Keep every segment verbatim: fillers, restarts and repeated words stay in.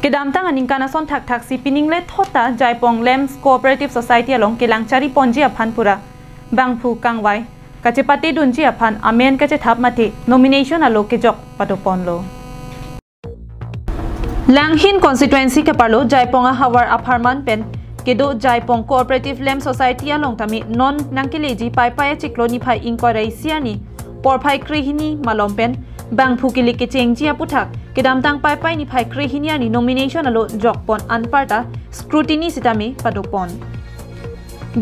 Kedamtang aningkan ason thakthak si pining le thot ta Jaipong Lamps Cooperative Society along kelang chari ponji aphan pura bangphu kangvai kachepate dunji aphan amen kachethap mate nomination alo kejok padoponlo. Langhin constituency keparlo Jaipong ahavar apharman pen kedo Jaipong Cooperative Lamp Society along tame non nangkeleji Paipai achiklo niphai ingkoi ra isi arni porphai krehini malom pen bangphu kilik kechengji aputhak kedamtang Paipai niphai krehini arni nomination alo jokpon anparta scrutiny sitame padopon.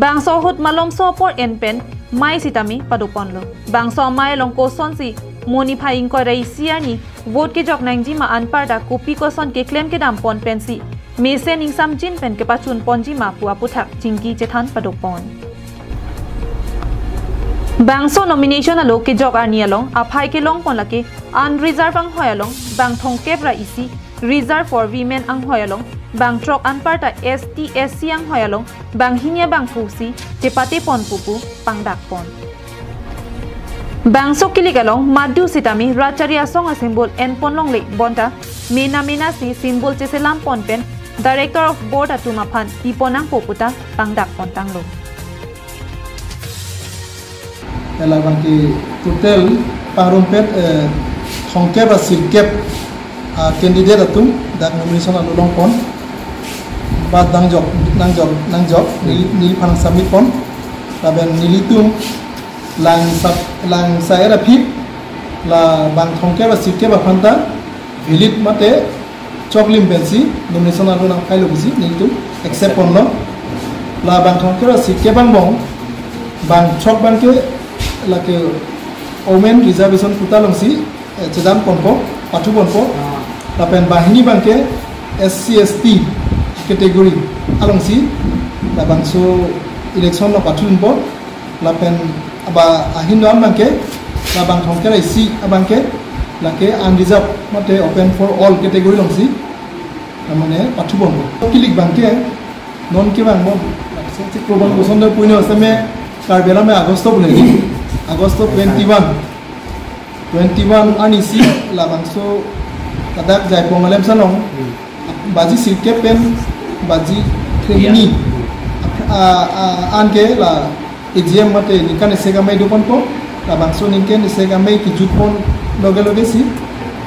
Bangso ahut malomso apor en pen mai sitame padoponlo. Bangso amai along kosonsi mo niphai ingkoi ra isi arni vote kejok nangji ma anparta kopi koson keklem kedampon pensi mesen ingsamjin pen kepachunponji ma pu aputhak chingki chethan padopon. Bangso nomination alo kejok arni along aphai kelongpon lake unreserved anghoi along bang thomkep ra isi, reserved for women anghoi along bang throk anparta S T S C anghoi along bang hini abangphu si chepatepon pupu pangdakpon. Bangso kilik along madu sitame rat chari asong asymbol enpon longle bonta mena mena si symbol cheselampon pen Director of Board atum aphan pipon nangpo puta pangdakpon tanglo. Ela bangke total pangrumpet, eh, thomkep ra sirkep, ah, candidate atum dak nomination alo longpon. Bat nangjok, nangjok, nangjok, neli, neliphan submit pon. Lapen nelitum lang sa, lang sa era phit, la bang thomkep ra sirkep aphan ta valid mate choklim pensi nomination alo nang file pusi nelitum accept ponlo. La bang thomkep ra sirkep angbong bang throk bangke lake women reservation quota alongsi, eh, chedan ponpo, pathu ponpo. Ah. Lapen bang hini bangke S C S T category alongsi labangso election lo pathu ponpo. Lapen aba ahin do-an bangke, la bang thomkep ra isi abangke, lake unreserved mate open for all category alongsi, mane pathu ponpo. Kilik bangke, non kevang bom, se program koson do puno seme Karbi Anglong me August pule ni, August twenty-one, twenty-one arni si labangso ladak Jaipong Lamps along, baji sirkep pen baji krehini, ah, ah, anke la A G M mate ningkan isi amei doponpo, labangso ningkan isi amei kejutpon loge loge si,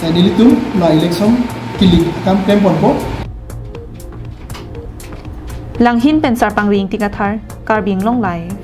eh, nelitum la election kilik akam klem ponpo. Langhin pen Sarpangri Ingti Kathar, Karbi Anglong Live.